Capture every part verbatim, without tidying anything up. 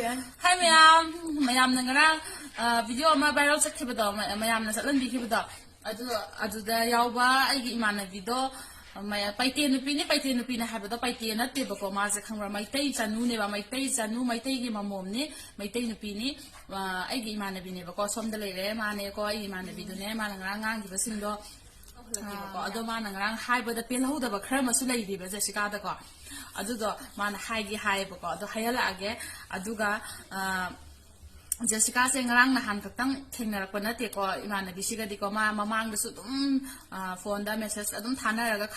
ꯍꯥꯏ ꯃꯌꯥꯝ, ꯃꯌꯥꯝꯅ ꯉꯔꯥꯡ ꯚꯤꯗꯤꯑꯣ ꯑꯃ ꯚꯥꯏꯔꯦꯜ ꯆꯠꯈꯤꯕꯗꯣ, ꯃꯌꯥꯝꯅ ꯆꯠꯍꯟꯕꯤꯈꯤꯕꯗꯣ, ꯑꯗꯨ, ꯑꯗꯨꯗ ꯌꯥꯎꯕ ꯑꯩꯒꯤ ꯏꯃꯥꯟꯅꯕꯤꯗꯣ, ꯄꯩꯇꯦ ꯅꯨꯄꯤꯅꯤ, ꯄꯩꯇꯦ ꯅꯨꯄꯤꯅꯤ ꯍꯥꯏꯕꯗꯣ ꯄꯩꯇꯦ ꯅꯠꯇꯦꯕꯀꯣ꯫ ꯃꯥꯁꯦ ꯈꯪꯕ꯭ꯔꯥ? ꯃꯩꯇꯩ ꯆꯅꯨꯅꯦꯕ, ꯃꯩꯇꯩ ꯆꯅꯨ, ꯃꯩꯇꯩꯒꯤ ꯃꯃꯣꯝꯅꯤ, ꯃꯩꯇꯩ ꯅꯨꯄꯤꯅꯤ꯫ ꯑꯩꯒꯤ ꯏꯃꯥꯟꯅꯕꯤꯅꯦꯕꯀꯣ, ꯁꯣꯝꯗ ꯂꯩꯔꯦ ꯃꯥꯅꯦꯀꯣ, ꯑꯩꯒꯤ ꯏꯃꯥꯟꯅꯕꯤꯗꯨꯅꯦ꯫ ꯃꯥꯅ ꯉꯔꯥꯡ ꯉꯥꯡꯈꯤꯕꯁꯤꯡꯗꯣ, ꯑꯗꯣ ꯃꯥꯅ ꯉꯔꯥꯡ ꯍꯥꯏꯕꯗ ꯄꯦꯜꯍꯧꯗꯕ ꯈꯔ ꯑꯃꯁꯨ ꯂꯩꯔꯤꯕ ꯖꯦꯁꯤꯀꯥꯗꯀꯣ꯫ ꯑꯗꯨꯗꯣ ꯃꯥꯅ ꯍꯥꯏꯒꯦ ꯍꯥꯏꯌꯦꯕꯀꯣ꯫ ꯑꯗꯣ ꯍꯥꯏꯍꯜꯂꯛꯑꯒꯦ꯫ ꯑꯗꯨꯒ ꯖꯦꯁꯤꯀꯥꯁꯦ ꯉꯔꯥꯡ ꯅꯍꯥꯟ ꯈꯛꯇꯪ ꯊꯦꯡꯅꯔꯛꯄ ꯅꯠꯇꯦꯀꯣ, ꯏꯃꯥꯟꯅꯕꯤꯁꯤꯒꯗꯤꯀꯣ꯫ ꯃꯥ ꯃꯃꯥꯡꯗꯁꯨ ꯑꯗꯨꯝ ꯐꯣꯟꯗ ꯃꯦꯁꯦꯖ ꯑꯗꯨꯝ ꯊꯥꯅꯔꯒ,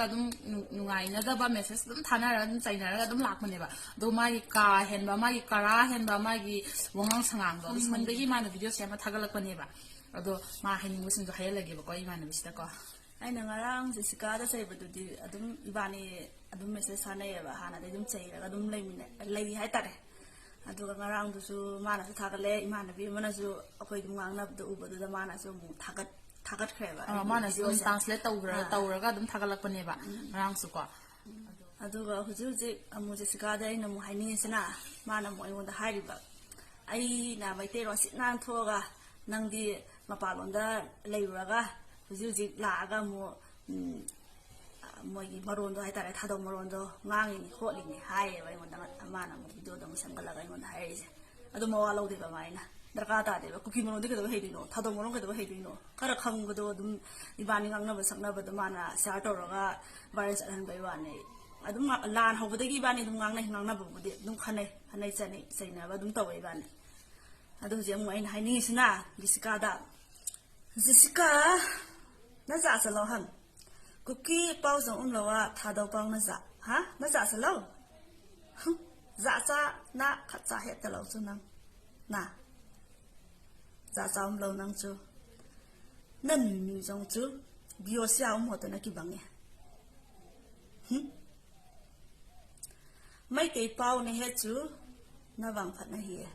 ꯑꯗꯨꯝ ꯅꯨꯡꯉꯥꯏꯅꯗꯕ ꯃꯦꯁꯦꯖ ꯑꯗꯨꯝ ꯊꯥꯅꯔꯒ, ꯑꯗꯨꯝ ꯆꯩꯅꯔꯒ ꯑꯗꯨꯝ ꯂꯥꯛꯄꯅꯦꯕ꯫ ꯑꯗꯣ ꯃꯥꯒꯤ ꯀꯥ ꯍꯦꯟꯕ, ꯃꯥꯒꯤ ꯀꯔꯥ ꯍꯦꯟꯕ, ꯃꯥꯒꯤ ꯋꯥꯉꯥꯡ ꯁꯉꯥꯡꯗꯣ ꯑꯗꯨ ꯁꯣꯝꯗꯒꯤ ꯃꯥꯅ ꯚꯤꯗꯤꯑꯣ ꯁꯦꯝꯃ ꯊꯥꯒꯠꯂꯛꯄꯅꯦꯕ꯫ ꯑꯗꯣ ꯃꯥ ꯍꯥꯏꯅꯤꯡꯕꯁꯤꯡꯗꯣ ꯍꯥꯏꯍꯜꯂꯒꯦꯕꯀꯣ, ꯏꯃꯥꯟꯅꯕꯤꯁꯤꯗꯀꯣ꯫ ꯑꯩꯅ ꯉꯔꯥꯡ ꯖꯦꯁꯤꯀꯥꯗ ꯆꯩꯕꯗꯨꯗꯤ ꯑꯗꯨꯝ ꯏꯕꯥꯅꯤ ꯑꯗꯨꯝ ꯃꯦꯁꯦꯖ ꯊꯥꯅꯩꯌꯦꯕ, ꯍꯥꯟꯅꯗꯤ ꯑꯗꯨꯝ ꯆꯩꯔꯒ ꯑꯗꯨꯝ ꯂꯩꯃꯤꯟꯅ-, ꯂꯩ ꯍꯥꯏꯇꯥꯔꯦ꯫ ꯑꯗꯨꯒ ꯉꯔꯥꯡꯗꯨꯁꯨ ꯃꯥꯅꯁꯨ ꯊꯥꯒꯠꯂꯦ, ꯏꯃꯥꯟꯅꯕꯤ ꯑꯃꯅꯁꯨ ꯑꯩꯈꯣꯏ ꯑꯗꯨꯝ ꯉꯥꯡꯅꯕꯗꯣ ꯎꯕꯗꯨꯗ ꯃꯥꯅꯁꯨ ꯑꯃꯨꯛ ꯊꯥꯒꯠ ꯊꯥꯒꯠꯈ꯭ꯔꯦꯕ ꯑꯩꯒꯤ ꯃꯥꯅꯁꯨ ꯑꯗꯨꯝ ꯚꯤꯗꯤꯑꯣꯁꯦ꯫ ꯇ꯭ꯔꯥꯟꯁꯂꯦꯠ ꯇꯧꯈ꯭ꯔ ꯑꯥ꯫ ꯇꯧꯔꯒ ꯑꯗꯨꯝ ꯊꯥꯒꯠꯂꯛꯄꯅꯦꯕ ꯉꯔꯥꯡꯁꯨꯀꯣ꯫ ꯑꯗꯨꯒ ꯍꯧꯖꯤꯛ ꯍꯧꯖꯤꯛ ꯑꯃꯨꯛ ꯖꯦꯁꯤꯀꯥꯗ ꯑꯩꯅ ꯑꯃꯨꯛ ꯍꯥꯏꯅꯤꯡꯉꯤꯁꯤꯅ, ꯃꯥꯅ ꯑꯃꯨꯛ ꯑꯩꯉꯣꯟꯗ ꯍꯥꯏꯔꯤꯕ, ꯑꯩꯅ ꯃꯩꯇꯩꯂꯣꯟ ꯁꯤꯠ ꯅꯥꯟ ꯊꯣꯛꯑꯒ ꯅꯪꯗꯤ ꯃꯄꯥꯟꯂꯣꯝꯗ ꯂꯩꯔꯨꯔꯒ ꯍꯧꯖꯤꯛ ꯍꯧꯖꯤꯛ ꯂꯥꯛꯑꯒ ꯑꯃꯨꯛ, ꯎꯝ, ꯃꯣꯏꯒꯤ ꯃꯔꯣꯟꯗꯣ ꯍꯥꯏꯇꯥꯔꯦ, ꯊꯥꯗꯧ ꯃꯔꯣꯟꯗꯣ ꯉꯥꯡꯉꯤꯅꯤ ꯈꯣꯠꯂꯤꯅꯤ ꯍꯥꯏꯌꯦꯕ ꯑꯩꯉꯣꯟꯗ꯫ ꯃꯥꯅ ꯑꯃꯨꯛ ꯚꯤꯗꯤꯑꯣꯗꯣ ꯑꯃꯨꯛ ꯁꯦꯝꯒꯠꯂꯒ ꯑꯩꯉꯣꯟꯗ ꯍꯥꯏꯔꯛꯏꯁꯦ꯫ ꯑꯗꯨ ꯃꯋꯥ ꯂꯧꯗꯦꯕ ꯃꯥ꯫ ꯑꯩꯅ ꯗꯔꯀꯥꯔ ꯇꯥꯗꯦꯕ꯫ ꯀꯨꯀꯤ ꯃꯔꯣꯟꯗꯤ ꯀꯩꯗꯧꯕꯩ ꯍꯩꯗꯣꯏꯅꯣ? ꯊꯥꯗꯧ ꯃꯔꯣꯟ ꯀꯩꯗꯧꯕꯩ ꯍꯩꯗꯣꯏꯅꯣ? ꯈꯔ ꯈꯪꯕꯗꯣ ꯑꯗꯨꯝ ꯏꯕꯥꯅꯤ ꯉꯥꯡꯅꯕ ꯁꯛꯅꯕꯗꯣ ꯃꯥꯅ ꯁꯤꯌꯥꯔ ꯇꯧꯔꯒ ꯚꯥꯏꯔꯦꯜ ꯆꯠꯍꯟꯕꯩ ꯋꯥꯅꯦ꯫ ꯑꯗꯨꯝ ꯉꯥ-, ꯂꯥꯟ ꯍꯧꯕꯗꯒꯤ ꯏꯕꯥꯅꯤ ꯑꯗꯨꯝ ꯉꯥꯡꯅꯩ, ꯉꯥꯡꯅꯕꯕꯨꯗꯤ ꯑꯗꯨꯝ ꯈꯟꯅꯩ, ꯈꯟꯅꯩ ꯆꯠꯅꯩ, ꯆꯩꯅꯕ ꯑꯗꯨꯝ ꯇꯧꯋꯦ ꯏꯕꯥꯅꯤ꯫ ꯑꯗꯣ ꯍꯧꯖꯤꯛ ꯑꯃꯨꯛ ꯑꯩꯅ ꯍꯥꯏꯅꯤꯡꯉꯤꯁꯤꯅ ꯖꯤꯁꯤꯀꯥꯗ, ꯖꯤꯁꯤꯀꯥ, ꯅꯖꯥ ꯆꯠꯂꯣ ꯍꯪ꯫ ꯀꯨꯀꯤ ꯄꯥꯎ ꯆꯪ ꯎꯝꯂꯧ ꯋꯥ ꯊꯥꯗꯧ ꯄꯥꯎ ꯅꯖꯥ꯫ ꯍꯥ? ꯅꯖꯥ ꯆꯠꯂꯣ꯫ ꯍꯨꯝ, ꯖꯥ ꯆꯥ ꯅ ꯈꯠ ꯆꯥ ꯍꯦꯠ ꯇ ꯂꯧ ꯆꯨ ꯅꯪ꯫ ꯅ꯫ ꯖꯥ ꯆꯥ ꯎꯝꯂꯧ ꯅꯪ ꯆꯨ꯫ ꯅ ꯅꯨꯏ ꯅꯨꯏ ꯆꯣꯡ ꯆꯨ꯫ ꯕꯤꯌꯣ ꯁꯤꯌꯥ ꯎꯝ ꯍꯣꯠꯇꯅ ꯀꯤꯕꯪꯉꯦ꯫ ꯍꯨꯝ? ꯃꯩꯇꯩ ꯄꯥꯎꯅ ꯍꯦ ꯆꯨ, ꯅꯕꯥꯡ ꯐꯠꯅ ꯍꯤꯌꯦ꯫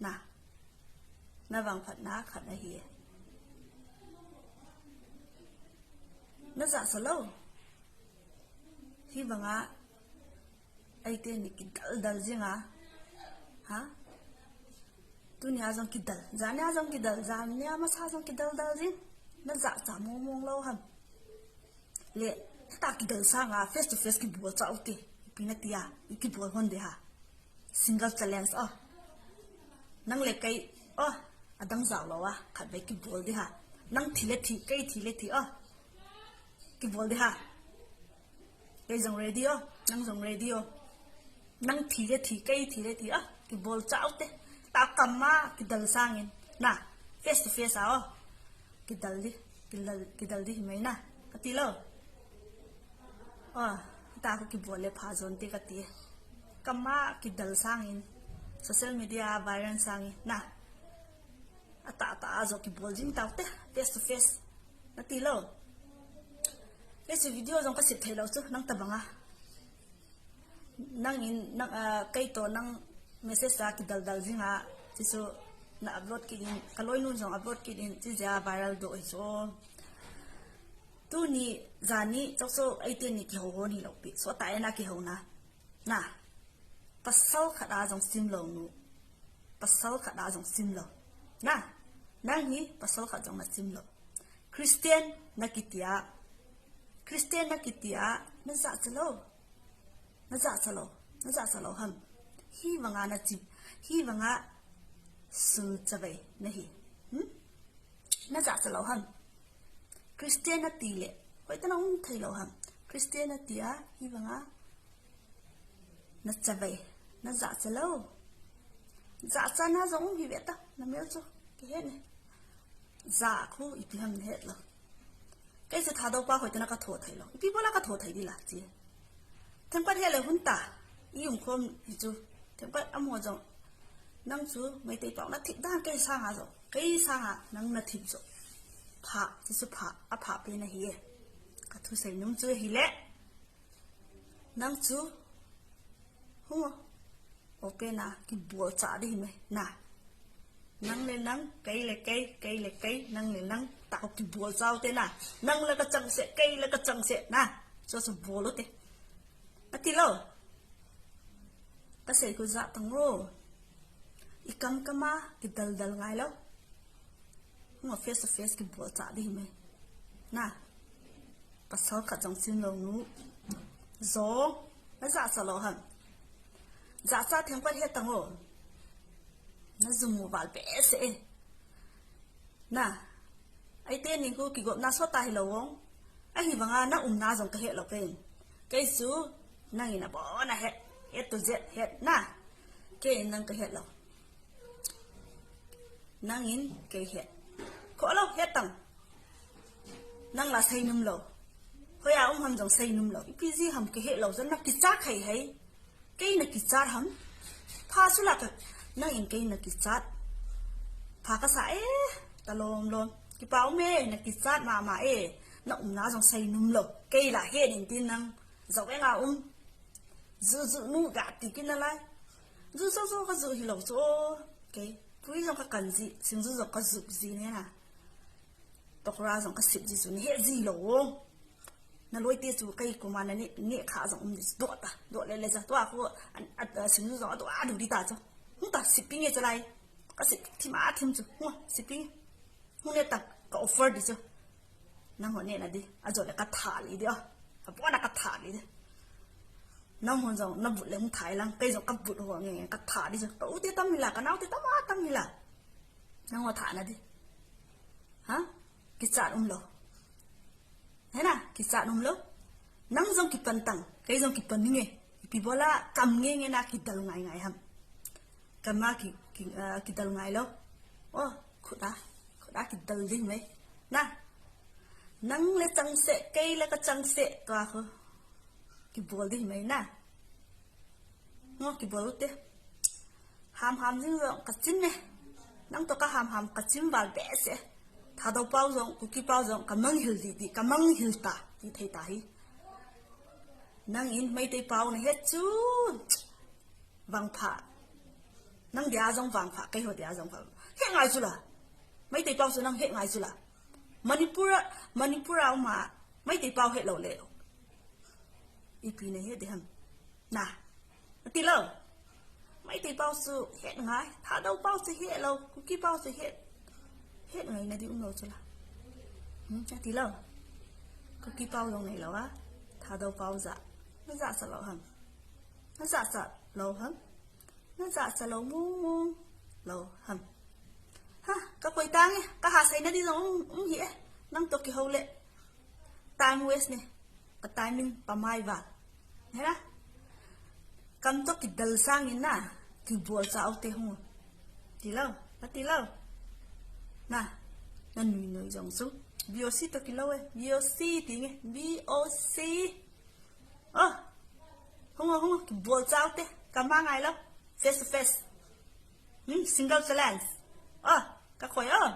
ꯅ, ꯅꯕꯥꯡ ꯐꯠꯅ ꯈꯠꯅ ꯍꯤꯌꯦ꯫ ꯅꯖꯥ ꯆꯠꯂꯧ꯫ ꯍꯤ ꯕꯉꯥ, ꯑꯩ ꯇꯦꯟꯅꯤ ꯀꯤꯗꯜ ꯗꯜ ꯖꯤꯉꯥ꯫ Ha? Tunia jong kidal, jania jong kidal, jania masa jong kidal dal jing. Na jachat mong mong lou ham. Le, ta kidal sanga face to face kibol chau te. Ipi nati a, ikibol hon de ha. Single challenge o. Nang le kei o, adang jao lou a, khatvei kibol de ha. Nang thi le thi, kei thi le thi o. Kibol de ha. Kei jong ready o, nang jong ready o. Nang thi le thi, kei thi le thi o. Kibol chau te. Ta kam a kidal sangin. Na, face to face a o. Kidal di, kidal, kidal di himai na. Kati lou. O, ta ko kibol le pha jon te kati. Kam a kidal sangin. Social media viral sangin. Na. Ata ata a jong kibol jing tau te. Face to face. Nati lou. Kei chu video jong kasep thei lou chu. Nang tabang a. Nang in, nang, ah, kei to nang message a kidal dal jing a, chi chu na upload kit in, ka loinu jong upload kit in, chi jeh a viral doh hi chu. Tuni, jani, chok chok, eite ni kihou hon hilou pi. So ta ena kihou na. Na. Pasal khat a jong sim lou nu. Pasal khat a jong sim lou. Na. Nang hi pasal khat jong na sim lou. Christian na kiti a. Christian na kiti a. Na jachat lou. Na jachat lou, na jachat lou ham. Hivanga na chi, hivanga sul chavei na hi. Hmm? Na jachat lou ham. Christian nati le, hoitah a um thei lou ham. Christian nati a, hivanga na chavei, na jachat lou. Jachat na jong um hi ve ta, na mel chu, kihe ne. Ja khu ipi ham na het lou. Kei chu Thadou pa hoitah a ka tho thei lou. Ipi bola ka tho thei di la chi. Themkhat he le hun ta. I um khom hi chu. Themkhat amo jong. Nang chu Meitei pau na thip dan kei sanga jong. Kei sanga nang na thip jong. Pha, chi chu pha, apha pen ahi e. Ka thusei nom chu hi le. Nang chu. Hung o. Open a, kibol cha di himai. Na. Nang le nang, kei le kei, kei le kei, nang le nang. Ta ko kibol chau te na. Nang le ka chang se, kei le ka chang se na. Cho so bol u te. Ati lou. Kasei ko ja tang lou. Ikam kama, kidal dal ngai lo. Hung a face to face kibol cha di me. Na. Pasal khat jong sim lo nu. Zo. Na ja sa lo ham. Ja sa theng pat he tang o. Na zum mo bal be se e. Na. Ai te ni ku kigop na so ta hi lo wong. Ahi banga na um na jong ka he lo pen. Kei su. Nang in a bo na he. He to je he na. Kei nang ka he lo. Nang in kei he. Ko lo he tang. Nang la sei num lo. Hoya um ham jong sei num lo. Ipi ji ham ka he lo. Jong na kicha khai hai. Kei na kichat ham. Pha su la ka. Nang in kei na kichat. Pha ka sa e. Ta lom lom. Kipa um e. Na kichat mama e. Na um na jong sei num lo. Kei la he nin tin nang. Zo e nga um. Zu zu nu ga ti kin na lai. Zu zo zo ka zu hi lo zo. Kei. Pui jong ka kan ji. Sing zu zo ka zu ji ne na. Pakora jong ka sip ji su ni he ji lo. Na loi te chu kei kuma na ni, ni kha jong um di do ta. Do le le ja to a ko an at sing jong to a du di ta chu. Hung ta sip ping e cha lai. Ka sip thim a thim chu. Hung sip ping. Hung ne ta ka offer di chu. Nang ho ne na di. A jo le ka tha li di a. Ka po na ka tha li di. Nang hon jong na but le hung thai lang. Kei jong ka but ho nge ka tha di chu. Ka u te tam mi la ka nau te tam a tam mi la. Nang ho tha na di. Ha? Kichat um lo. He na, kichat um lo. Nang jong kipan tang, kei jong kipan nge. Ipi bola kam nge nge na kidal ngai ngai ham. Kama ki, ki, ah, kidal ngai lo. O, khuda, khuda kidal ding me. Na. Nang le chang se, kei le ka chang se, to a ko. Kibol ding me na. Ngo kibol u te. Ham ham jing jong ka chin ne. Nang to ka ham ham ka chin val be se. Thadou pau jong, Kuki pau jong, ka mang hil di di, ka mang hil ta, ti thei ta hi. Nang in Meitei pau na he chu. Vang pha. Nang dia jong vang pha, kei ho dia jong pha. He ngai chu la. Meitei pau su nang he ngai chu la. Manipur a, Manipur a uma, Meitei pau he lo le. Ipi na he de ham. Na. Ati lo. Maitei pau chu het ngai, Thadou pau chu het lo, Kuki pau chu het, het ngai na di um lo chu la. Hmm, na ti lo. Kuki pau lo ngai lo a, Thadou pau za. Na za sa lo ham. Na za sa lo ham. Na za sa lo mu mu lo ham. Ha, ka koi tang e, ka ha sai na di zong um, um hi e. Nang to ki ho le. Time waste ne. A timing pa mai va. Hera? Kam to ki dal sang in na. Ki bual sa au te hung. Ti lo, a ti lo. Na, na nui nui zong su. B O C to ki lo e. B O C ti nge. B O C. Oh. Hung, hung, ki bual sa au te. Ka ma ngai lo. Face to face. Hmm, single challenge. Oh, ka koi oh.